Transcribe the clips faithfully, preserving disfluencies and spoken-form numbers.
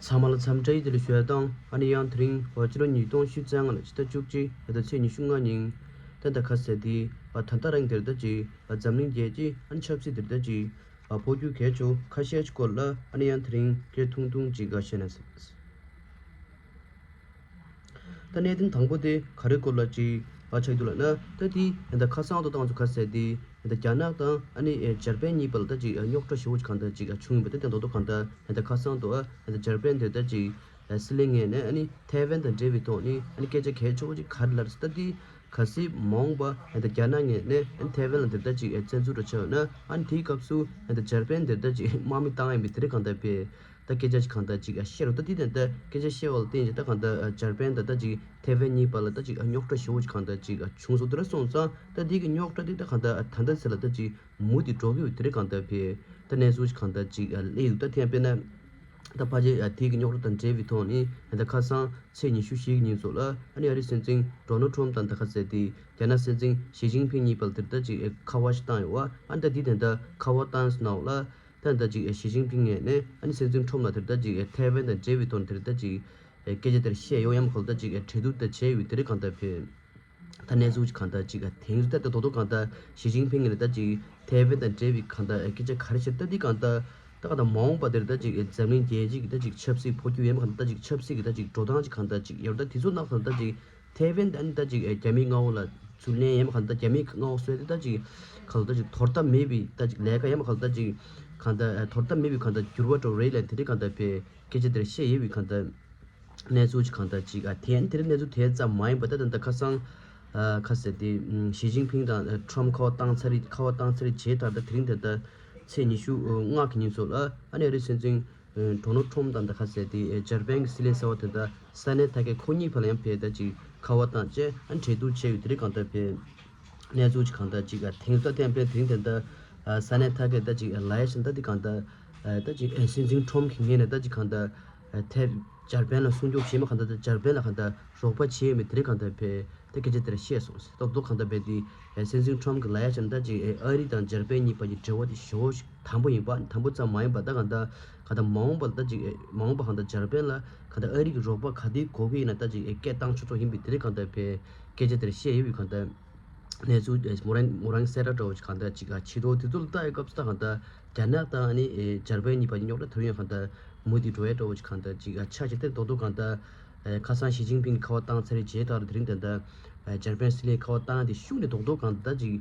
ཚང་མ་ལ་འཚམས་འདྲི་བདེ་ལེགས་ཞུ་ཡ་དང་། ཨ་ནི་ཡང་དེ་རིང་ཕྱི་ལོ་ཉིས་སྟོང་ཉི་ཤུ་རྩ་ལྔ་ལོའི་ཕྱི་ཟླ་བཅུ་གཅིག་ཕྱི་ཟླ་ཚེས་ཉི་ཤུ་ལྔ་ཉིན་ད་ལྟ་ཁ་གསལ་དེ་ད་ལྟ་རང་དེར་ད་ཅིག་འཛམ་གླིང་རྒྱལ་སྤྱིའི་ཨ་ནི་ཆབ་སྲིད་དེར་ད་ཅིག་འཕོ་འགྱུར་གལ་ཆེ་བ་ཁ་ཤས་ཀྱི་སྐོར་ལ་ཨ་ནི་ཡང་དེ་རིང་སྐད་ཐུང་ཐུང་ཅིག་བཤད་ན་ཟེར། ད་གནད་དོན་དང་པོ་དེ་ག་རེ་སྐོར་ལ་ཅིག་ཨ་ཆགས་འདུག་ལབ་ན། ད་དེ་ད་ཁ་སང་དུ་ཏང་ཚོ་ཁ་གསལ་དེ་ད་རྒྱ་ནག་དང་ཨ་ནི་འཇར་པན་གཉིས་བར་ལ་ད་ཅིག་རྙོག་དྲ་ཞེ་པོ་ཅིག་གང་ལྟར་ཅིག་བྱུང་ཡོད་པ་དེ་ད་མདོར་དུ་གང་ལྟར་ད་ཁ་སང་དུ་ཨ་ད་འཇར་པན་དེར་ད་ཅིག་སྲིད་བློན་ངོས་ནས་ཨ་ནི་ཐའེ་ཝན་དང་འབྲེལ་བའི་ཐོག་ནས་ཨ་ནི་སྐད་ཆ་གལ་ཆེ་བོ་ཅིག་ག་རེ་ལབ་ཟེར། ད་དེ་གལ་སྲིད་མ་འོངས་པ་ཨ་ད་རྒྱ་ནག་ངོས་ནས་ཨ་ནི་ཐའེ་ཝན་ལ་དེར་ད་ཅིག་བཙན་འཛུལ་འདྲ་བྱས་ཡོད་ན། ཨ་ནི་དེའི་སྐབས་སུ་ཨ་ད་འཇར་པན་དེར་ད་ཅིག་དམག་མི་བཏང་ཡ་ཡིན་པའི་དེ་རིགས་གང་ལྟར་བས། ད་སྐད་ཆ་ཅིག་གང་ལྟར་ཅིག་ཨ་བཤད་རོགས། ད་དེ་དེ་འདྲ་སྐད་ཆ་བཤད་པ་ལ་བརྟེན་ཅིག་ད་གང་ལྟར་ཨ་འཇར་པན་དང་ད་ཅིག་ཐའེ་ཝན་གཉིས་བར་ལ་ད་ཅིག་ཨ་རྙོག་དྲ་ཞེ་པོ་ཅིག་གང་ལྟར་ཅིག་ཨ་བྱུང་སོང་། དེ་འདྲ་སོང་ཙང་ད་དེ་གི་རྙོག་དྲ་དེ་ད་གང་ལྟར་ཨ་ད་ལྟ་ཚེ་ལ་ད་ཅིག་མུ་མཐུད་འགྲོ་གི་ཡོད་དེ་རིགས་གང་ལྟར་བས། ད་གནས་ཚུལ་ཅིག་གང་ལྟར་ཅིག་ཨ་སླེབས་འདུག་ད་དེ་ཡང་དཔེར་ན་ད་ཕལ་ཆེར་ཨ་དེ་གི་རྙོག་དྲ་དང་འབྲེལ་བའི་ཐོག་ནས་ད་ཁ་སང་ཚེས་ཉི་ཤུ་བཞི་གི་ཉིན་ཚོ་ལ་ཨ་ནི་ཨ་རིའི་སྲིད་འཛིན་ཌོ་ནལ་ཊམ་དང་ད་ཁ་གསལ་དེ་རྒྱ་ནག་སྲིད་འཛིན་ཞི་ཅིན་ཕིང་གཉིས་བར་དེར་ད་ཅིག་ཨ་ཁ་པར་ཞིག་བཏང་ཡོད་པ། ཨ་ནི་ད་དེ་དེ་འདྲ་ཁ་པར་བཏང་ཟིན་ནའོ་ལ། ད་ད་ཅིག་ཞི་ཅིན་ཕིང་ངོས་ནས་ཨ་ནི་སྲིད་འཛིན་ཊམ་ལ་དེར་ད་ཅིག་ཐའེ་ཝན་དང་འབྲེལ་བའི་ཐོག་ནས་དེར་ད་ཅིག་སྐད་ཆ་དེར་བཤད་ཡོད་ཡམ་ཁོ་ལ་ད་ཅིག་གྲོས་བསྡུར་ད་བྱས་ཡོད་དེ་རིགས་གང་ལྟར་བས། ད་གནས་ཚུལ་གང་ལྟར་ཅིག་དེང་ད་ད་དོ་དོ་གང་ལྟར་ཞི་ཅིན་ཕིང་ངོས་ནས་ད་ཅིག་ཐའེ་ཝན་དང་འབྲེལ་བའི་གང་ལྟར་སྐད་ཆ་ག་རེ་བཤད། ད་འདི་གང་ལྟར་ད་གང་ལྟར་མ་འོངས་པ་དེར་ད་ཅིག་འཛམ་གླིང་རྒྱལ་སྤྱི་གི་ད་ཅིག་ཆབ་སྲིད་འཕོ་འགྱུར་ཡོད་མ་གང་ལྟར་ད་ཅིག་ཆབ་སྲིད་ཀྱི་ད་ཅིག་འགྲོ་སྟངས་ཅིག་གང་ལྟར་ཅིག་ཡོད། ད་དེ་ཚོ་ནང་གང་ལྟར་ཅིག་ཐའེ་ཝན་དང་ད་ཅིག་རྒྱ་མིའི་མངའ་འོག་ལ་ཚུར་ལེན་ཡས་མ་གང་ལྟར་རྒྱ་མིའི་མངའ་འོག་བཟོས་ཏེ་ད་ཅིག་གང་ལྟར་ཅིག་དོར་ཐབས་མེད་པའི་ད་ཅིག་ལས་ཀ་ཡས་མ་གང་ལྟར་ཅིག་གང་ལྟར་དོར་ཐབས་མེད་པའི་གང་ལྟར་འགྱུར་བ་འགྲོ་རེད་ལབ་དེ་འདྲའི་གང་ལྟར་བས་སྐད་ཆ་དེར་བཤད་ཡོད་པའི་གང་ལྟར་གནས་ཚུལ་ཅིག་གང་ལྟར་ཅིག་ཨ་དེ་ཡང་དེ་རིང་གནས་ཚུལ་དེ་ཙམ་མ་ཡིན་པ་ད་ད་ལྟ་ཁ་སང་ཨ་ཁ་གསལ་དེ་ཞི་ཅིན་ཕིང་དང་ཊམ་ཁ་པར་བཏང་ཚར་རེད། ཁ་པར་བཏང་ཚར་རེད་བྱས་ད་ད་དེ་རིང་ད་ལྟ་ཚེས་ཉི་ཤུ་ལྔ་གི་ཉིན་ཚོ་ལ་ཨ་ནི་ཨ་རིའི་སྲིད་འཛིན་ཌོ་ནལ་ཊམ་དང་ད་ཁ་གསལ་དེ་འཇར་པན་གྱི་སྲིད་བློན་གསར་པ་དེ་ད་ས་ནེ་ཐ་ཀེ་ཁོ་གཉིས་བར་ལ་ཡང་བས་ད་ཅིག་ཁ་པར་བཏང་བྱས་ཨ་ནི་གྲོས་བསྡུར་བྱས་ཡོད་དེ་རིགས་གང་ལྟར་བས། གནས་ཚུལ་ཅིག་གང་ལྟར་ཅིག་ཨ་དེང་ད་ཐེངས་པའི་དེ་རིང་དེ་ད་ཨ་ས་གནས་ཐ་གས་ད་ཅིག་ཨ་ལ་ཡ་ཤན་ད་དེ་གང་ལྟར་ཨ་ད་ཅིག་ཨ་སྲིད་འཛིན་ཁྲོམ་གྱི་ངོས་ནས་ད་ཅིག་གང་ལྟར་ཨ་ཐེབས་འཇར་པན་ལ་སྲུང་སྐྱོབ་བྱེད་མ་གང་ལྟར་ད་འཇར་པན་ལ་གང་ལྟར་རོགས་པ་བྱེད་མི་དེ་རིགས་གང་ལྟར་བས་ད་སྐད་ཆ་དེར་བཤད་སོང་ཟེར། ཏོག་ཏོག་གང་ལྟར་བས་དེ་ཨ་སྲིད་འཛིན་ཁྲོམ་གྱི་ལ་ཡ་ཤན་ད་ཅིག་ཨ་ཨ་རི་དང་འཇར་པན་གཉིས་བར་གྱི་འབྲེལ་བ་དེ་ཞེ་པོ་ཞིག་དམ་པོ་ཡིན་པ། དམ་པོ་ཙམ་མ་ཡིན་པ་ད་གང་ལྟར་གང་ལྟར་མ་འོངས་པ་ལ་ད་ཅིག་ཨ་མ་འོངས་པ་གང་ལྟར་འཇར་པན་ལ་གང་ལྟར་ཨ་རི་གི་རོགས་པ་ག་དུས་དགོས་ཀྱི་ཡིན་ན་ད་ཅིག་ཨ་སྐད་བཏང་ཆོག་ཆོག་ཡིན་པའི་དེ་རིགས་གང་ལྟར་བས་སྐད་ཆ་དེར་བཤད་ཡོད་པའི་གང་ལྟར། གནས་ཚུལ་མོ་རང་མོ་རང་གསལ་བསྒྲགས་འདྲ་བོ་ཞིག་གང་ལྟར་ཅིག་ཨ་ཕྱི་དྲོ་དེ་ཚོ་ལ་ལྟ་ཡི་སྐབས་སུ་ད་གང་ལྟར་རྒྱ་ནག་དང་ཨ་ནི་ཨེ་འཇར་པན་གཉིས་བར་གྱི་རྙོག་དྲ་དེ་རིང་ཡང་གང་ལྟར་མུ་མཐུད་འགྲོ་ཡ་འདྲ་བོ་ཞིག་གང་ལྟར་ཅིག་ཨ་ཆགས་ཀྱི་དེ་རྡོག་རྡོག་གང་ལྟར་ཨེ་ཁ་སང་ཞི་ཅིན་ཕིང་གི་ཁ་པར་བཏང་ཚར་རེད་བྱས་ད་དེ་རིང་ད་ལྟ་ཨེ་འཇར་པན་སྲིད་བློན་ཁ་པར་བཏང་དེ་ཤུགས་ནས་རྡོག་རྡོག་གང་ལྟར་ཅིག་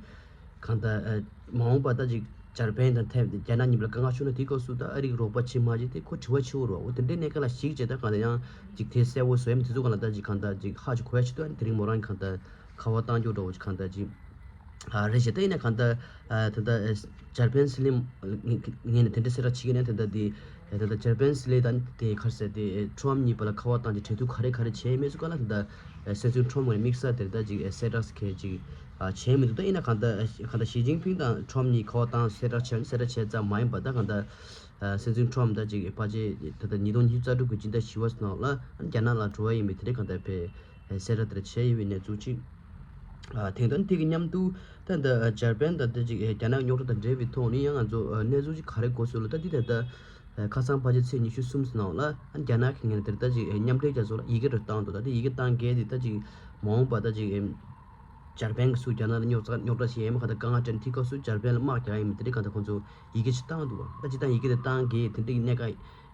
གང་ལྟར་ཨེ་མ་འོངས་པ་ད་ཅིག་འཇར་པན་དང་ཐེབས་རྒྱ་ནག་གཉིས་ལ་དཀའ་ངལ་བྱུང་ན་དེའི་སྐབས་སུ་ད་ཨ་རི་གི་རོགས་པ་བྱེད་མ་བྱེད་དེ་ཁོ་དྲི་བ་ཆེ་བོ་རེད་བ། འོ་དེ་འདྲའི་གནད་འགག་ལ་གཞིགས་བྱས་ད་གང་ལྟར་ཡང་ཅིག་དེ་གསལ་བོ་བཟོ་ཡ་མི་དེ་ཚོ་གང་ལ་ད་ཅིག་གང་ལྟར་ཅིག་ཧ་ཅིག་གོ་ཡ་ཆེད་དུ་ཨ་ནི་དེ་རིང་མོ་རང་གི་གང་ལྟར། ཁ་པར་བཏང་རྒྱུ་འདྲ་བོ་ཅིག་གང་ལྟར་ཅིག་ཨ་རེད་ཅེས། ད་ཡིན་ན་གང་ལྟར་ཨ་ད་ལྟ་ཨ་འཇར་པན་སྲིད་བློན་ངོས་ནས་དེ་འདྲ་གསལ་བསྒྲགས་བྱེད་ཀྱི་ན་ད་ལྟ་དེ་ཨ་ད་ལྟ་འཇར་པན་སྲིད་བློན་དང་དེ་ག་རེ་ཟེར་དེ་ཨ་ཁྲོམ་གཉིས་བར་ལ་ཁ་པར་བཏང་རྗེས་གྲོས་བསྡུར་ག་རེ་ག་རེ་བྱས་མེད་ཚུལ་གང་ལ་ད་ལྟ་ཨ་སྲིད་འཛིན་ཁྲོམ་ངོས་ནས་དམིགས་བསལ་དེར་ད་ཅིག་ཨ་གསལ་བསྒྲགས་ཁེ་ཅིག་ཨ་བྱས་མི་འདུག་ད་ཡིན་ན་གང་ལྟར་ཨ་གང་ལྟར་ཞི་ཅིན་ཕིང་དང་ཁྲོམ་གཉིས་ཁ་པར་བཏང་གསལ་བསྒྲགས་བྱས་གསལ་བསྒྲགས་བྱས་ཙམ་མ་ཡིན་པ་ད་གང་ལྟར་ཨ་སྲིད་འཛིན་ཁྲོམ་ད་ཅིག་ཕལ་ཆེར་ད་ལྟ་ཉིས་སྟོང་ཉི་ཤུ་རྩ་དྲུག་གི་སྤྱི་ཟླ་བཞི་པ་ནང་ལ་ཨ་རྒྱ་ནག་ལ་འགྲོ་བ་ཡིན་པའི་དེ་འདྲ་གང་ལྟར་བས། གསལ་བསྒྲགས་དེར་བྱས་ཡོད་པའི་གནས་ཚུལ་གཅིག་ཨ་དེང་དོན་དེ་གི་མཉམ་དུ་ད་ལྟ་འཇར་པན་དང་ད་ཅིག་རྒྱ་ནག་རྙོག་དྲ་དང་འབྲེལ་བའི་ཐོག་ནས་ཡང་ང་ཚོ་གནས་ཚུལ་གཅིག་ག་རེ་གོ་སོང་ལབ་ན་ད་འདི་ད་ལྟ་ཁ་སང་ཕལ་ཆེར་ཚེས་ཉི་ཤུ་གསུམ་ནང་ལ་རྒྱ་ནག་གི་ངོས་ནས་དེར་ད་ཅིག་མཉམ་འབྲེལ་རྒྱལ་ཚོགས་ལ་ཡི་གེ་རེ་བཏང་འདུག་ད་དེ་ཡི་གེ་བཏང་གལ་དེ་ད་ཅིག་མ་འོངས་པ་ད་ཅིག་འཇར་པན་གྱི་སུ་རྒྱ་ནག་ལ་རྙོག་རྙོག་དྲ་ཞིག་ཡས་མ་གང་ལྟར་དཀའ་ངལ་འཕྲད་དེའི་སྐབས་སུ་འཇར་པན་ལ་དམག་རྒྱག་ཡས་མི་དེ་འདྲ་གང་ལྟར་ཁོང་ཚོ་ཡི་གེ་ཅིག་བཏང་འདུག་ད་ཅིག་ད་ཡི་གེ་དེ་བཏང་གལ་དེ་འདྲ་གི་གནད་འགག་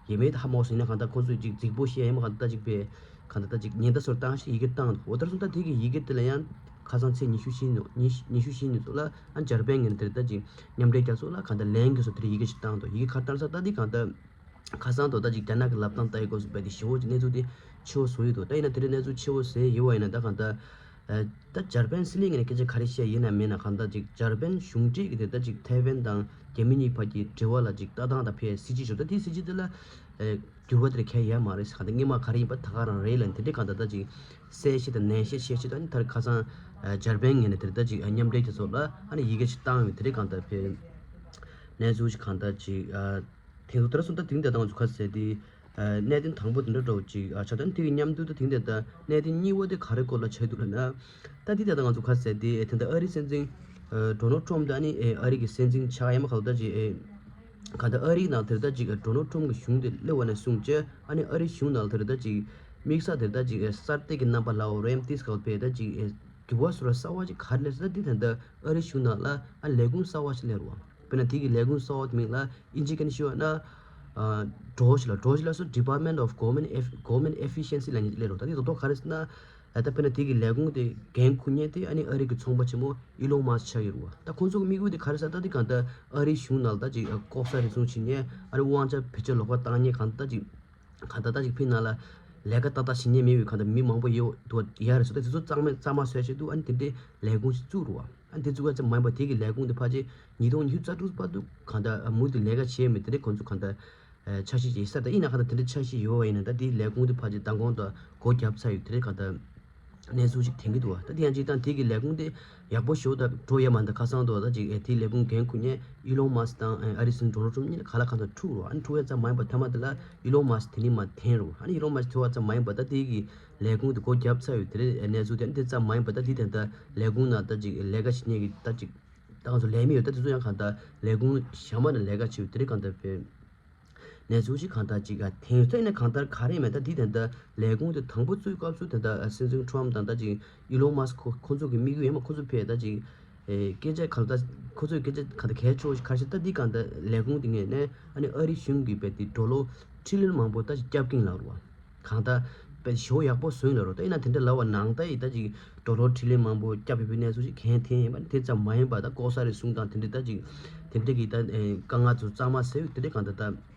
ཡེ་མེད་ད་ཧ་མ་གོ་སོང་། ཡིན་ན་གང་ལྟར་ཁོང་ཚོས་ཅིག་རྫིག་པོ་བཤད་ཡ་མ་གང་ལྟར་ཅིག་པས་གང་ལྟར་ད་ཅིག་ཉེན་བརྡ་སོགས་བཏང་ཞིག་ཡི་གེ་བཏང་འདུག་འོ་ད་སོང་ད་དེ་གི་ཡི་གེ་དེ་ལ་ཡང་ཁ་སང་ཚེས་ཉི་ཤུ་བཞི་ཉིན་ཉི་ཉི་ཤུ་བཞི་ཉིན་ཚོ་ལ་ཨ་འཇར་པན་ངོས་ནས་དེར་ད་ཅིག་མཉམ་འབྲེལ་རྒྱལ་ཚོགས་ལ་གང་ལྟར་ལན་རྒྱག་སོགས་དེར་ཡི་གེ་ཞིག་བཏང་འདུག་ཡི་གེ་ག་བཏང་ས་ད་དེ་གང་ལྟར་ཁ་སང་དུ་ད་ཅིག་རྒྱ་ནག་གི་ལབ་སྟངས་ལྟ་ཡི་སྐབས་སུ་བས་དེ་ཞེ་བོ་ཅིག་གནས་ཚུལ་དེ་ཆེ་བོ་བཟོ་ཡི་འདུག་ད་ཡིན་ན་དེ་རིང་གནས་ཚུལ་ཆེ་བོ་ཟེར་ཡི་བ་ཡིན་ན་ད་གང་ལྟར་ད་འཇར་པན་སྲིད་བློན་ངོས་ནས་སྐད་ཆ་ག་རེ་བཤད་ཡིན་ན་མིན་ན་གང་ལྟར་ཅིག་འཇར་པན་གཞུང་འབྲེལ་གྱི་དེ་ད་ཅིག་ཐའེ་ཝན་དང་རྒྱ་མི་གཉིས་བར་གྱི་འབྲེལ་བ་ལ་ཅིག་ལྟ་སྟངས་དང་ཕའི་སྲིད་ཇུས་ཞིག་ད་དེའི་སྲིད་ཇུས་དེ་ལ་ཨེ་འགྱུར་བ་དེ་འཁེལ་ཡ་མ་རེད། གང་ལྟར་སྔོན་མ་ག་རེ་ཡིན་པ་ད་ག་རང་རེད་ལབ་དེ་འདྲའི་གང་ལྟར་ད་ཅིག་གསལ་བཤད་དང་ནན་བཤད་བཤད་བཤད་ད་ནི་ད་ཁ་སང་ཨེ་འཇར་པན་ངོས་ནས་དེ་ད་ཅིག་ཨེ་མཉམ་འབྲེལ་རྒྱལ་ཚོགས་ལ་ཨ་ནི་ཡི་གེ་ཞིག་བཏང་ཡོད་དེ་འདྲའི་གང་ལྟར་ཕའི་གནས་ཚུལ་ཞིག་གང་ལྟར་ཅིག་ཨ། དེང་དུ་དེར་སོང་ད་དེང་དེ་དང་ཚོ་ཁ་གསལ་ཏེ། གནད་དོན་དང་པོ་དེ་འདྲ་འདྲ་བོ་ཅིག་ཆགས་དོན་དེ་གི་མཉམ་དུ་ད་དེང་དེ་ད་གནད་དོན་གཉིས་པ་དེ་ག་རེ་སྐོར་ལ་ཆགས་འདུག་ལབ་ན། ད་དེ་དེ་དང་ཚོ་ཁ་གསལ་ཏེ་དེ་འདྲ་ཨ་རིའི་སྲིད་འཛིན་ཌོ་ནལ་ཊམ་ད་ནི་ཨ་རི་གི་སྲིད་འཛིན་ཆགས་ཡ་མ་ཁག་ད་ཅིག་ གང་ལྟར་ཨ་རིའི་ནང་དེར་ད་ཅིག་ཌོ་ནལ་ཊམ་གྱི་གཞུང་དེ་སླེབས་པ་ནས་བཟུང་བྱས་ཨ་ནི་ཨ་རིའི་གཞུང་ནང་དེར་ད་ཅིག་དམིགས་བསལ་དེར་ད་ཅིག་གསར་གཏོད་ཀྱི་རྣམ་པ་ལབ་དགོས་རེད་དམ། དེ་སྐབས་དཔེ་ད་ཅིག་འགྱུར་བ་བཟོ་འདྲ་གསར་པ་ཅིག་ག་རེ་སླེབས་ཟེར་ན། འདི་ད་ལྟ་ཨ་རིའི་གཞུང་ནང་ལ་ཨ་ལས་ཁུངས་གསར་པ་ཞིག་སླེབས་རེད་པ། དཔེར་ན་དེ་གི་ལས་ཁུངས་གསར་པ་དེ་མིང་ལ་ཨིན་ཇི་སྐད་ནས་ཞུས་པ་ན་ཌོཇ་ལབ། ཌོཇ་ལབ་སོ་Department of Government Eff- Government Efficiency ལབ་མཁན་ཅིག་སླེབས་རེད་པ། ད་འདི་རྡོག་རྡོག་ག་རེ་ཟེར་ན། ད་དཔེར་ན་དེ་གི་ལས་ཁུངས་དེ་འགན་འཁུར་མཁན་དེ་ཨ་ནི་ཨ་རི་གི་ཚོང་པ་ཆེན་མོ་ཨི་ལོན་མཱ་སི་ཆགས་ཀྱི་རེད་པ། ད་ཁོང་ཚོ་གི་དམིགས་ཡུལ་དེ་ག་རེ་ཟེར་ན། ད་འདི་གང་ལྟར་ཨ་རིའི་གཞུང་ནང་ལ་ད་ཅིག་ལྐོག་ཟ་རུལ་སུངས་བྱེད་མཁན། ཨ་རི་དབང་ཆ་བེད་སྤྱོད་ལོག་པ་བཏང་མཁན། གང་ལྟར་ད་ཅིག་གང་ལྟར་ད་ཅིག་ཕི་ནང་ལ་ལས་ཀ་ཏག་ཏག་བྱེད་མཁན་མེད་པའི་གང་ལྟར་མི་མང་པོ་ཡོད་འདུག་ཡ་རེད་སོ། ད་དེ་ཚོ་གཙང་མ་གཙང་མ་བཟོ་ཡ་ཆེད་དུ་ཨ་ནི་དེ་འདྲའི་ལས་ཁུངས་ཤིག་བཙུགས་རེད་པ། ཨ་ནི་དེ་བཙུགས་པ་ཙམ་མ་ཡིན་པར་དེ་གི་ལས་ཁུངས་དེ་ཕལ་ཆེར་ཉིས་སྟོང་ཉི་ཤུ་རྩ་དྲུག་བར་དུ་གང་ལྟར་མུ་མཐུད་ལས་ཀ་བྱས་མེད། དེ་འདྲའི་ཁོང་ཚོ་གང་ལྟར་ཨ་འཆར་གཞི་བྱས་ས་དང་། ཡིན་ན་གང་ལྟར་དེ་འདྲའི་འཆར་གཞི་ཡོད་པ་ཡིན་ན། ད་དེའི་ལས་ཁུངས་དེ་ཕལ་ཆེར་མདང་དགོང་དང་སྒོ་བརྒྱབ་ཚར་ཡོད། དེ་འདྲའི་གང་ལྟར་གནས་ཚུལ་ཞིག་ཐོན་གྱི་འདུག་པ། ད་དེ་ཡང་ཅིག་ད་དེ་གི་ལས་ཁུངས་དེ་ཡག་པོ་ཞེ་པོ་ད་འགྲོ་ཡ་མ་འདུག་ཁ་སང་དུ་ད་ཅིག་ཨེ་དེའི་ལས་ཁུངས་འགན་འཁུར་མཁན་ཨི་ལོན་མཱ་སི་དང་ཨ་རིའི་སྲིད་འཛིན་ཌོ་ནལ་ཊམ་གཉིས་ལ་ག་ལ་གང་ལྟར་འཁྲུག་རེད་པ། ཨ་ནི་འཁྲུག་ཡ་ཙམ་མ་ཡིན་པར་མཐའ་མ་དེ་ལ་ཨི་ལོན་མཱ་སི་དེ་ནས་མར་འཐེན་རེད་པ། ཨ་ནི་ཨི་ལོན་མཱ་སི་འཐེན་པ་ཙམ་མ་ཡིན་པར་ད་དེ་གི་ལས་ཁུངས་དེ་སྒོ་བརྒྱབ་ཚར་ཡོད། དེ་འདྲའི་གནས་ཚུལ་དེ། ཨ་ནི་དེ་ཙམ་མ་ཡིན་པར་ད་དེ་ད་ལྟ་ལས་ཁུངས་ནང་ད་ཅིག་ལས་ཀ་བྱེད་མཁན་གྱི་ད་ཅིག་ད་ང་ཚོ་ལས་མི་ཡོད། ད་དེ་ཚོ་ཡང་གང་ལྟར་ལས་ཁུངས་གཞན་པ་ནང་ལས་ཀ་བྱེད་ཡོད། དེ་འདྲའི་གང་ལྟར་དཔེ་གནས་ཚུལ་ཞིག་གང་ལྟར་ཅིག་ག་ཐོན་ཡོད། ད་ཡིན་ན་གང་ལྟར་ག་རེ་ཡིན་མིན་ད་འདི་ད་ལྟ་ལས་ཁུངས་དེ་དང་པོ་བཙུགས་སྐབས་སུ་ད་ལྟ་སྲིད་འཛིན་ཊམ་དང་ད་ཅིག་ཨི་ལོན་མཱ་སི་ཁོ་ཁོང་ཚོ་གི་དམིགས་ཡུལ་ཡིན་མ། ཁོང་ཚོ་ཕར་ད་ཅིག་ཨེ་སྐད་ཆ་གང་ལྟར་ཁོང་ཚོའི་སྐད་ཆ་གང་ལྟར་གལ་ཆེ་བོ་ཞིག་ག་རེ་ཟེར། ད་འདི་གང་ལྟར་ལས་ཁུངས་དེ་ངོས་ནས་ཨ་ནི་ཨ་རི་གཞུང་གིས་དཔེ་དེ་ཌོ་ལར་ཊི་རི་ལི་ཡོན་མང་པོ་ད་ཅིག་བསྐྱབས་ཀྱིན་ལབ་རེད་པ། གང་ལྟར་དཔེ་ཞེ་པོ་ཡག་པོ་བཟོས་ཡིན་ལབ་རེད། ད་ཡིན་ན་དེ་འདྲ་ལབ་པ་ནང་ད་ཡིན་ད་ཅིག་ཌོ་ལར་ཊི་རི་ལི་ཡོན་མང་པོ་བསྐྱབས་ཡོད་པའི་གནས་ཚུལ་ཞིག་གང་ཐོན་ཡིན་པ། དེ་ཙམ་མ་ཡིན་པ་ད་ལྐོག་ཟ་རུལ་སུངས་དང་དེ་འདྲའི་ད་ཅིག་དེ་འདྲའི་གི་ད་ཨེ་དཀའ་ངལ་ཚོ་གཙང་མ་སེལ་ཡོད། དེ་འདྲའི་གང་ལྟར་ད་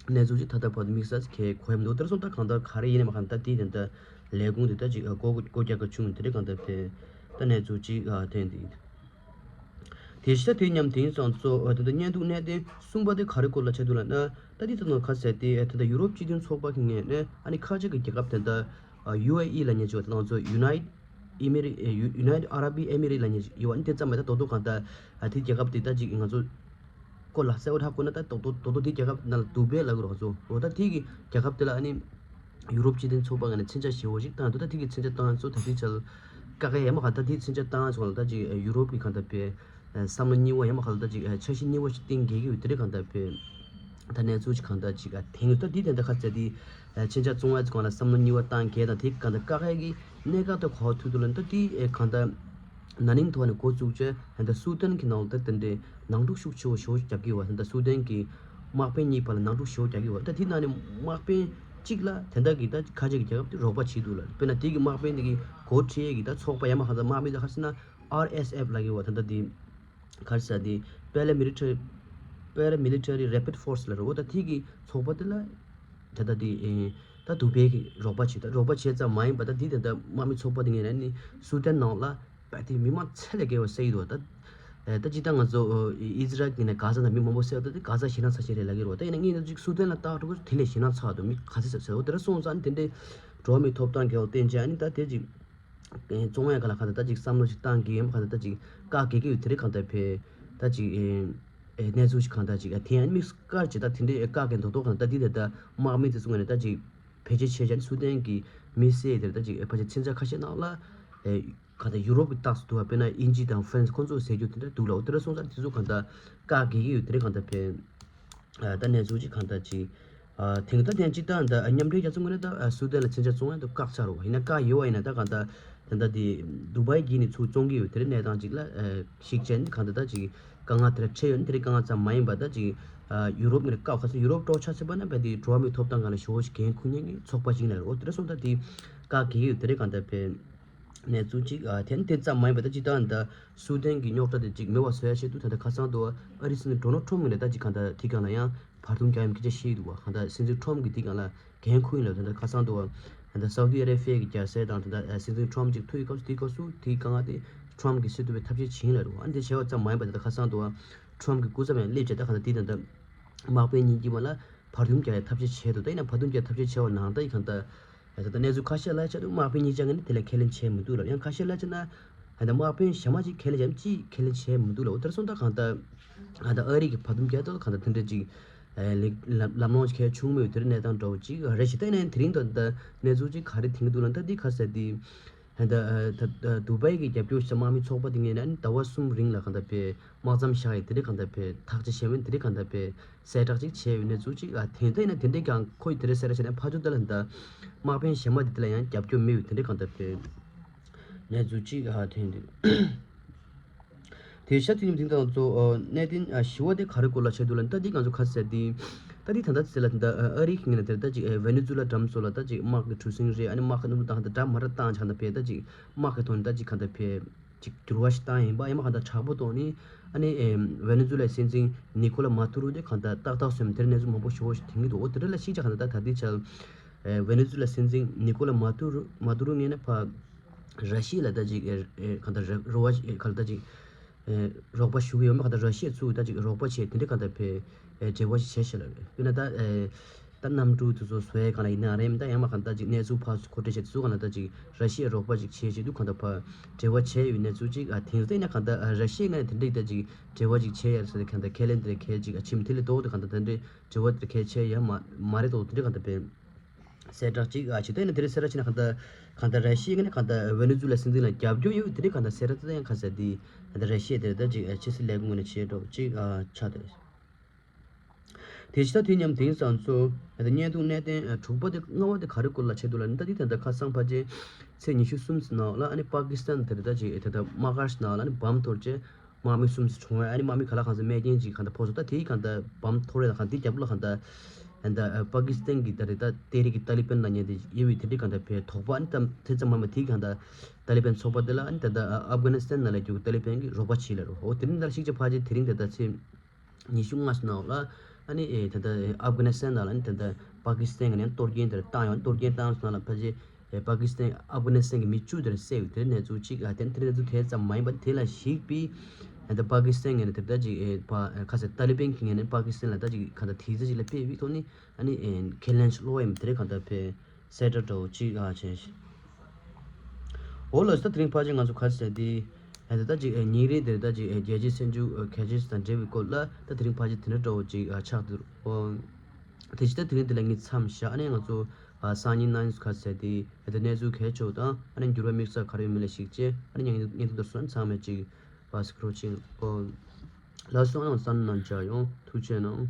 གནས་ཚུལ་ཞིག་ད་ལྟ་བར་དུ་དམིགས་བསལ་གང་གོ་ཡ་མི་འདུག་དེར་སོང་ད་གང་ལྟར་ག་རེ་ཡིན་ནའི་མ་གང་ལྟར་དེ་དེ་འདྲ་ལས་ཁུངས་དེ་ད་ཅིག་ཨ་སྒོ་སྒོ་རྒྱག་གི་བྱུང་། དེ་འདྲའི་གང་ལྟར་དེ་ད་གནས་ཚུལ་ཅིག་ཨ་ཐོན་དེ། དེ་ཤ་དེ་མཉམ་དེང་སང་གཙོ་བོ་དེ་འདྲ་བརྙན་ཐུང་གནད་དོན་གསུམ་པ་དེ་ག་རེ་སྐོར་ལ་ཆགས་འདུག་ལབ་ན། ད་དེ་ཚོ་ནང་ཁ་གསལ་དེ་ད་ལྟ་ཡུ་རོབ་སྤྱི་མཐུན་ཚོགས་པ་གི་ངོས་ནས་ཨ་ནི་ཁ་ཆེ་གི་རྒྱལ་ཁབ་དེ་འདྲ་ཡུ་ཨེ་ཨི་ལབ་མཁན་ཅིག་ཡོད། ད་ང་ཚོ་United Emirates ཨེ་ཡུ་United Arab Emirates ལབ་མཁན་ཅིག་ཡོད་པ། ཨ་ནི་དེ་ཙམ་མ་ཡིན་ད་རྡོག་རྡོག་གང་ལྟར་ཨ་དེ་རྒྱལ་ཁབ་དེ་ད་ཅིག་ང་ཚོ་སྐོར་ལ་གསལ་པོ་ཧ་གོ་ན་ད་རྡོག་རྡོག་རྡོག་རྡོག་དེ་རྒྱལ་ཁབ་ནང་ལ་དུ་བྷེ་ལབ་ཀྱི་རེད། ང་ཚོ་འོ་ད་དེ་གི་རྒྱལ་ཁབ་དེ་ལ་ཨ་ནི་ཡུ་རོབ་སྤྱི་མཐུན་ཚོགས་པ་ངོས་ནས་མཚོན་ཆ་ཞེ་པོ་ཞིག་བཏང་འདུག་ད་དེ་གི་མཚོན་ཆ་བཏང་ཚོ་ད་དེ་ཆ་ལ་དཀའ་ཁག་ཡ་མ་ག་ད་དེ་མཚོན་ཆ་བཏང་ཚོ་ལ་ད་ཅིག་ཡུ་རོབ་ཀྱི་གང་ལྟར་དཔེ་བསམ་བློ་རྙིང་པ་ཡ་མ་ག་ལ་ད་ཅིག་འཆར་གཞི་རྙིང་པ་ཞིག་བཏིང་གི་ཡོད། དེ་རིང་གང་ལྟར་དཔེ་ད་གནས་ཚུལ་ཞིག་གང་ལྟར་ཅིག་ཐེངས་ད་དེ་དེ་འདྲ་ཁ་ཚ་དེ་མཚོན་ཆ་བཙོང་བ་ཚོ་གང་ལ་བསམ་བློ་རྙིང་པ་བཏང་གི་དང་དེ་གང་ལྟར་དཀའ་ཁག་གི་གནད་འགག་ཏུ་གོ་ཐུབ་འདུག་ལ། ད་དེ་གང་ལྟར་ན་ནིང་ཐོག་ནས་འགོ་བཙུགས་བྱས་ད་སུ་དན་གྱི་ནང་ལ་ད་དེ་འདྲའི་ནང་འཁྲུག་ཤུགས་ཆེ་བོ་ཞེ་པོ་རྒྱག་གི་ཡོད་པ། ད་སུ་དན་གྱི་དམག་དཔོན་གཉིས་བར་ལ་ནང་འཁྲུག་ཞེ་པོ་རྒྱག་གི་ཡོད་པ། ད་དེ་ནང་ནས་དམག་དཔོན་གཅིག་ལ་དེ་འདྲ་གི་ད་ཁ་ཆེ་གི་རྒྱལ་ཁབ་དེ་རོགས་པ་བྱེད་འདུག་ལ། དཔེར་ན་དེ་གི་དམག་དཔོན་དེ་གི་འགོ་ཁྲིད་ཀྱི་ད་ཚོགས་པ་ཡ་མ་ག་ད་དམག་མི་ད་ཁ་ཤས་ན་ཨར་ཨེས་ཨེཕ་ལབ་ཀྱི་ཡོད་པ། ད་ད་དེ་ག་རེ་ཟེར་དེ་Paramilitary Paramilitary Rapid Force ལབ་རེད། འོ་ད་དེ་གི་ཚོགས་པ་དེ་ལ་ད་ད་དེ་ཨེ་ད་དུ་བྷེ་གི་རོགས་པ་བྱེད། ད་རོགས་པ་བྱེད་ཙམ་མ་ཡིན་པ་ད་དེ་ད་ད་དམག་མི་ཚོགས་པ་དེ་ངོས་ནས་ནི་སུ་དན་ནང་ལ་ད་དེ་མི་མང་ཚད་ལས་བརྒལ་བ་བསད་ཡོད་དོ། ད་ཨེ་ད་ཅི་ད་ང་ཚོ་ཨེ་ཨི་ཟི་རལ་གྱི་ནས་གྷ་ཟ་ནང་མི་མང་པོ་བསད་ཡོད། ད་དེ་གྷ་ཟ་ཞེད་སྣང་ཚ་ཤོས་རེད་ལབ་ཀྱི་རེད། ད་ཡིན་ན་ངས་ད་ཅིག་སུ་དན་ལ་ལྟ་འགྲོ་གི་དེ་ལས་ཞེད་སྣང་ཚ་འདུག་མི་ག་ཚོད་ཟེར་ཟེར། འོ་དེ་འདྲ་སོང་ཙང་དེ་འདྲའི་འགྲོ་བ་མིའི་ཐོབ་ཐང་གི་འོག་བརྟེན་བྱས་ཨ་ནི་ད་དེ་ཅིག་ཨེ་བཙོང་ཡ་ག་ལ་ག་ད་ད་ཅིག་བསམ་བློ་ཞིག་བཏང་གི་ཡིན་ག་ད་ད་ཅིག་བཀག་གི་གི་ཡོད། དེ་རིང་གང་ལྟར་དཔེ་ད་ཅིག་ཨེ་ཨེ་གནས་ཚུལ་ཞིག་གང་ལྟར་ཅིག་ཨ་དེ་ཡང་དམིགས་བཀར་ཅིག་ད་དེ་འདྲའི་ཨེ་བཀག་གི་འདུག་འདུག་གང་ད་དེ་དེ་ད་དམག་མི་དེ་ཚོ་ངོས་ནས་ད་ཅིག་བེད་སྤྱོད་བྱས་བྱས་ནས་སུ་དན་གྱི་མི་སེར་དེར་ད་ཅིག་ཨེ་ཕལ་ཆེར་མཚོན་ཆ་ཁ་ཤས་ནང་ལ་ཨེ་གང་ལྟར་ཡུ་རོབ་ཀྱི་རྟགས་སུ་འདུག་པ། དཔེར་ན་དབྱིན་ཇི་དང་ཧྥ་རན་སི་ཁོང་ཚོ་ཟེར་རྒྱུ་དེ་འདྲ་འདུག་ལ། འོ་དེ་འདྲ་སོང་ཙང་དེ་ཚོ་གང་ལྟར་བཀག་གི་གི་ཡོད། དེ་རིང་གང་ལྟར་དཔེ། ཨ་ད་གནས་ཚུལ་ཅིག་གང་ལྟར་ཅིག་ཨ་དེང་ད་ཐེངས་ཅིག་ད་ད་མཉམ་འབྲེལ་རྒྱལ་ཚོགས་ངོས་ནས་ད་ཨ་སུ་དན་ལ་མཚོན་ཆ་བཙོང་ཡ་ད་བཀག་ཚར་རོ། ཡིན་ན་བཀག་ཡོད་པ་ཡིན་ན་ད་གང་ལྟར་ད་ད་དེ་དུ་བྷའི་གི་ནས་ཚུར་བཙོང་གི་ཡོད། དེ་རིང་གནས་སྟངས་ཅིག་ལ་ཨ་ཤིག་ཅན་གང་ལྟར་ད་ཅིག་དཀའ་ངལ་དེ་འདྲ་འཕྲད་ཡོད་ན་དེ་རིང་དཀའ་ངལ་ཙམ་མ་ཡིན་པ་ད་ཅིག་ཨ་ཡུ་རོབ་ངོས་ནས་བཀག་ག་ཚོད་ཡུ་རོབ་སྤྲོ་འཆམ་ཟེར་བ་ན་བས་དེ་འགྲོ་བ་མིའི་ཐོབ་ཐང་སྒང་ལ་ཞེ་པོ་ཞིག་འགན་འཁུར་མཁན་གྱི་ཚོགས་པ་ཞིག་ལ་རེད། འོ་དེ་འདྲ་སོང་ད་དེ་བཀག་གི་ཡོད། དེ་རིང་གང་ལྟར་དཔེ། གནས་ཚུལ་གཅིག་ཨ་དེ་ནི་དེ་ཙམ་མ་ཡིན་པ་ད་སྤྱིར་བཏང་ད་སུ་དན་གྱི་རྙོག་དྲ་དེ་ཅིག་མེད་པ་བཟོ་ཡ་ཆེད་དུ་ད་ལྟ་ཁ་སང་དུ་ཨ་རིའི་སྲིད་འཛིན་ཌོ་ནལ་ཊམ་གྱིས་ནས་ད་ཅིག་གང་ལྟར་དེ་སྒང་ལ་ཡང་བར་འདུམ་རྒྱག་ཡ་སྐད་ཆ་བཤད་འདུག་བ། གང་ལྟར་སྲིད་འཛིན་ཊམ་གྱིས་དེ་སྒང་ལ་འགན་འཁུར་ཡིན་ལབ། ད་ལྟ་ཁ་སང་དུ་ད་ལྟ་སའུ་དི་ཨ་རེ་བྷི་ཡ་གི་རྒྱལ་སྲས་དང་ད་ལྟ་སྲིད་འཛིན་ཊམ་ཅིག་ཐུག་ཡོད་སྐབས་སུ་དེའི་སྐབས་སུ་དེའི་སྒང་ལ་དེ་ཊམ་གྱིས་སེལ་ཐུབ་པའི་ཐབས་ཤེས་བྱིན་ལབ་རེད་བ། ཨ་འདི་བྱས་པ་ཙམ་མ་ཡིན་པ་ད་ལྟ་ཁ་སང་དུ་ཨ་ཊམ་གྱི་སྐུ་ཚབ་ཡང་སླེབས་བྱས་ད་གང་ལྟར་དེ་ད་ལྟ་དམག་དཔོན་གཉིས་ཀྱི་བར་ལ་བར་འདུམ་རྒྱག་ཡ་ཐབས་ཤེས་བྱས་འདུག་ད་ཡིན་ན་བར་འདུམ་རྒྱག་ཡ་ཐབས་ཤེས་བྱས་པ་ནང་ད་ཡིན་གང་ལྟར། ད་ལྟ་གནས་ཚུལ་ཁ་ཤས་ལ་ཆ་དུ་དམག་དཔོན་གཉིས་ཆ་ངོས་ནས་དེ་ལ་ཁས་ལེན་བྱས་མི་འདུག་ལབ། ཡང་ཁ་ཤས་ལ་ཆ་ན་ད་ལྟ་དམག་དཔོན་གཞན་མ་ཅིག་ཁས་ལེན་བྱས་ཅིག་ཁས་ལེན་བྱས་མི་འདུག་ལབ། འོ་དེར་སོང་ད་གང་ལྟར་ད་ལྟ་ཨ་རི་གི་བར་འདུམ་རྒྱག་ཐོག་གང་ལྟར་དེ་འདྲ་ཅིག་ལམ་ལམ་ལྷོང་ཅིག་གལ་བྱུང་མེད། དེར་གནས་སྟངས་འདྲ་བོ་ཅིག་རེད་ཞེས། ད་ཡིན་ན་དེ་རིང་ད་ལྟ་གནས་ཚུལ་ཅིག་ག་རེ་ཐོན་གྱི་འདུག་ལབ་ན་ད་འདི་ཁ་གསལ་འདི། ད་ལྟ་ཨ་ད་ད་དུ་བའི་གི་རྒྱབ་སྐྱོར་བྱེད་དམག་མི་ཚོགས་པ་དེ་ངོས་ནས་ཨ་ནི་ཟླ་བ་གསུམ་རིང་ལ་གང་ལྟར་པའི་དམག་མཚམས་བཞག་ཡས་དེ་འདྲ་གང་ལྟར་པའི་ཐག་གཅོད་བྱས་པ་ཡིན། དེ་འདྲ་གང་ལྟར་པའི་གསལ་བསྒྲགས་ཅིག་བྱས་ཡོད་ནས་ཚུལ་ཅིག་ཨ་དེ་ལྟ་ཡིན་ན་དེ་འདྲ་ཀྱང་ཁོས་དེ་འདྲ་གསལ་བསྒྲགས་བྱས་ན་ཕར་ཚུར་དེ་ལ་ད་དམག་དཔོན་གཞན་པ་དེ་དེ་ལ་ཡང་རྒྱབ་སྐྱོར་མེད་པའི་དེ་འདྲ་གང་ལྟར་པའི་ནས་ཚུལ་ཅིག་ཨ་དེ་འདྲ། དེ་ཤ་དེ་ཉིན་དེང་དང་ཚོ་གནད་དོན་ཞི་བ་དེ་ག་རེ་སྐོར་ལ་བྱས་འདུག་ལ་ད་དེ་ང་ཚོ་ཁ་གསལ་དེ་ད་དེ་ད་ལྟ་ཚེ་ལ་ད་ཨ་རི་གི་ངོས་ནས་དེ་ད་ཅིག་ཝེ་ནེ་ཛུ་ལ་འགྲམ་ཚོ་ལ་ད་ཅིག་དམག་གི་གྲུ་གཟིངས་རེད། ཨ་ནི་དམག་གི་སྣུམ་བཏང་ད་འདྲ་མ་ར་བཏང་ཆགས་ན་ཕེ་ད་ཅིག་དམག་གི་ཐོག་ནས་ད་ཅིག་གང་ལྟར་ཕེ་ཅིག་འགྱུར་བ་ཞིག་བཏང་ཡིན་པ་ཡིན་མ་གང་ལྟར་དྲག་པོ་ཐོག་ནས་ཨ་ནི་ཝེ་ནེ་ཛུ་ལའི་སྲིད་འཛིན་ནི་ཀོ་ལ་མ་ཏུ་རུ་དེ་གང་ལྟར་ཏག་ཏག་སོན་དེར་གནས་ཚུལ་མང་པོ་ཞིག་ཐོན་གྱི་འདུག་འོ་དེ་འདྲ་ལ་གཞིགས་ཆ་གང་ལྟར་ད་ལྟའི་ཆར་ཝེ་ནེ་ཛུ་ལའི་སྲིད་འཛིན་ནི་ཀོ་ལ་མ་ཏུ་རུ་མ་ཏུ་རུ་ངོས་ནས་ཕ་ར་ཤི་ཡ་ལ་ད་ཅིག་ཨེ་ཨེ་གང་ལྟར་རོགས་པ་ཨེ་ག་ལ་ད་ཅིག་ཨེ་རོགས་པ་ཞུ་གི་ཡོད་མ་གང་ལྟར་ར་ཤི་ཡ་ཚུར་ད་ཅིག་རོགས་པ་བྱས་དེ་འདྲ་གང་ལྟར་ཕེ་ཨེ་འབྲེལ་བ་ཞིག་བྱས་ཤག་ལ་རེད། དཔེར་ན་ད་ཨེ་ད་གནམ་གྲུ་དེ་ཚོ་བཟོ་ཡ་གང་ལ་ཡིན་ན་རེད་མི་ད་ཡང་མ་གང་ལྟར་ཅིག་གནས་ཚུལ་ཕར་ཚུར་མཁོ་སྤྲོད་བྱས་དེ་ཚོ་གང་ལ་ད་ཅིག་ར་ཤི་ཡ་རོགས་པ་ཅིག་བྱས་བྱས་དུས་གང་ལྟར་ཕར་འབྲེལ་བ་བྱས་ཡོད་གནས་ཚུལ་ཅིག་ཨ་དེང་སང་ཡིན་ན་གང་ལྟར་ཨ་ར་ཤི་ཡ་ངོས་ནས་དེ་འདྲ་ད་ཅིག་འབྲེལ་བ་ཅིག་བྱས་ཡ་ཟེར་ཏེ་གང་ལྟར་ཁས་ལེན་དེ་འདྲ་གལ་ཅིག་ཨ་ཕྱིན་དེ་ལས་ལྡོག་སྟེ་གང་ལྟར་དེ་འདྲའི་འབྲེལ་བ་དེ་གལ་ཆེ་ཡ་མ་མ་རེད་དོ་དེ་འདྲ་གང་ལྟར་ཕེ། གསལ་བསྒྲགས་གཅིག་ཨ་ཅི་ད་ནི་དེ་རིང་གསལ་བསྒྲགས་བྱས་ན་གང་ལྟར་གང་ལྟར་ར་ཤི་ཡ་ནས་གང་ལྟར་ཝེ་ནེ་ཛུ་ལ་སྲིད་འཛིན་ལ་རྒྱབ་སྐྱོར་ཡོད་དེ་རིང་གང་ལྟར་གསལ་བསྒྲགས་དེ་ཡང་ཁ་གསལ་དེ་གང་ལྟར་ར་ཤི་ཡ་དེ་རེད་ད་ཅིག་ཨ་ཕྱི་སྲིད་ལས་ཁུངས་ངོས་ནས་བྱས་འགྲོ་གཅིག་ཨ་ཆགས་དེ། དེ་ཕྱི་ད་དུས་མཉམ་དེང་སང་ཚོ་ད་བརྙན་ཐུང་གནད་དོན་དྲུག་པ་དེ་ལྔ་པ་དེ་ག་རེ་སྐོར་ལ་བྱས་འདུག་ལ་ནི་ད་དེ་ད་ལྟ་ཁ་སང་ཕལ་ཆེར་ཚེས་ཉི་ཤུ་གསུམ་ནང་ལ་ཨ་ནི་པ་ཀི་སི་ཐན་དེ་རེད་ད་ཅིག་ཨ་ད་ད་དམག་སྒར་ནང་ལ་ཨ་ནི་བམ་གཏོར་བྱས། དམག་མི་གསུམ་གྲོངས་ཡ་ཨ་ནི་དམག་མི་ག་ལ་གང་ཚོ་རྨས་སྐྱོན་ཅིག་གང་ལྟར་ཕོག་སོང་། ད་དེའི་གང་ལྟར་བམ་གཏོར་ཡ་གང་དེའི་རྒྱབ་ལ་གང་ལྟར་ཨ་ད་པ་ཀི་སི་ཐན་གྱི་ད་རེད་ད་ཏེ་རིག་གི་ཏཱ་ལི་བན་ལ་ཉན་དེ་ཡེ་བའི་དེ་འདྲའི་གང་ལྟར་ཕེ་དོགས་པ་ཨ་ནི་ད་དེ་ཙམ་མ་མ་དེའི་གང་ལྟར་ཏཱ་ལི་བན་ཚོགས་པ་དེ་ལ་ཨ་ནི་ད་ལྟ་ཨབ་གྷ་ནི་སི་ཐན་ནང་ལ་རྒྱུག་ཏཱ་ལི་བན་གྱི་རོགས་པ་བྱེད་ལ་རོ། འོ་དེ་རིང་ལྟར་ཤིག་ཅིག་ཕལ་ཆེར་དེ་རིང་ད་ལྟ་ཚེ་ཉི་ཤུ་ལྔ་ཙམ་ནང་ལ་ཨ་ནི་ཨེ་ད་ལྟ་ཨབ་གྷ་ནི་སི་ཐན་ནང་ལ་ཨ་ནི་ད་ལྟ་པ་ཀི་སི་ཐན་གྱི་ནས་གཏོར་སྐྱོན་དེར་བཏང་ཡོང་། གཏོར་སྐྱོན་བཏང་སོང་ལ་ཕལ་ཆེར་ཨེ་པ་ཀི་སི་ཐན་ཨབ་གྷ་ནི་སི་ཐན་གྱི་མི་བཅུ་དེར་བསད་ཡོད་དེ་གནས་ཚུལ་གཅིག་ཨ་དེ་དེ་གནས་ཚུལ་དེ་ཙམ་མ་ཡིན་པ་དེ་ལ་གཞིགས་པའི་ཨ་ད་པ་ཀི་སི་ཐན་ངོས་ནས་དེ་ལྟ་ཅིག་ཨེ་པ་ཁ་སང་ཏཱ་ལི་བན་གྱི་ངོས་ནས་པ་ཀི་སི་ཐན་ལ་ད་ཅིག་ག་ད་དེ་ཚོ་ཅིག་ལ་ཕེབས་པའི་ཐོག་ནས་ཨ་ནི་ཨེ་ཁས་ལེན་ཅིག་སློག་ཡ་མི་དེ་རེད་གང་ལྟར་ཕེ། གསལ་བསྒྲགས་འདྲ་བོ་གཅིག་ཨ་བྱས་ཤིང་། འོ་ལགས་སོ། ད་དེ་རིང་ཕལ་ཆེར་ང་ཚོ་ག་ཚོད་དེ་ཨ་ད་ད་ཅིག་ཨ་ཉིན་རེ་དེར་ད་ཅིག་ཨ་རྒྱལ་སྤྱིའི་སེམས་ཤུགས་ཨ་གལ་ཆེ་ཤོས་དང་འབྲེལ་བའི་སྐོར་ལ་ད་དེ་རིང་ཕལ་ཆེར་དེ་འདྲ་འདྲ་བོ་ཅིག་ཨ་ཆགས་འདུག་འོ་དེ་ཅི་ད་དེ་རིང་དེ་ལ་ངས་མཚམས་བཞག་ཨ་ནི་ང་ཚོ་ཨ་སང་ཉིན་གནངས་ཉིན་ག་ཚོད་དེ་ཨ་ད་གནས་ཚུལ་གལ་ཆེ་བ་དང་ཨ་ནི་འགྱུར་བ་དམིགས་བསལ་ག་རེ་ཡོད་མེད་ལ་གཞིགས་བྱས་ཨ་ནི་ཉིན་ཉིན་དུ་འདུག་སོང་ཚང་མས་ཅིག་བ་སི་ཁྲོ་ཆིང་འོ་ལགས་སོ། ཨ་ནི་ང་ཚོ་ནང་མཇལ་ཡོང་། ཐུགས་རྗེ་གནང་།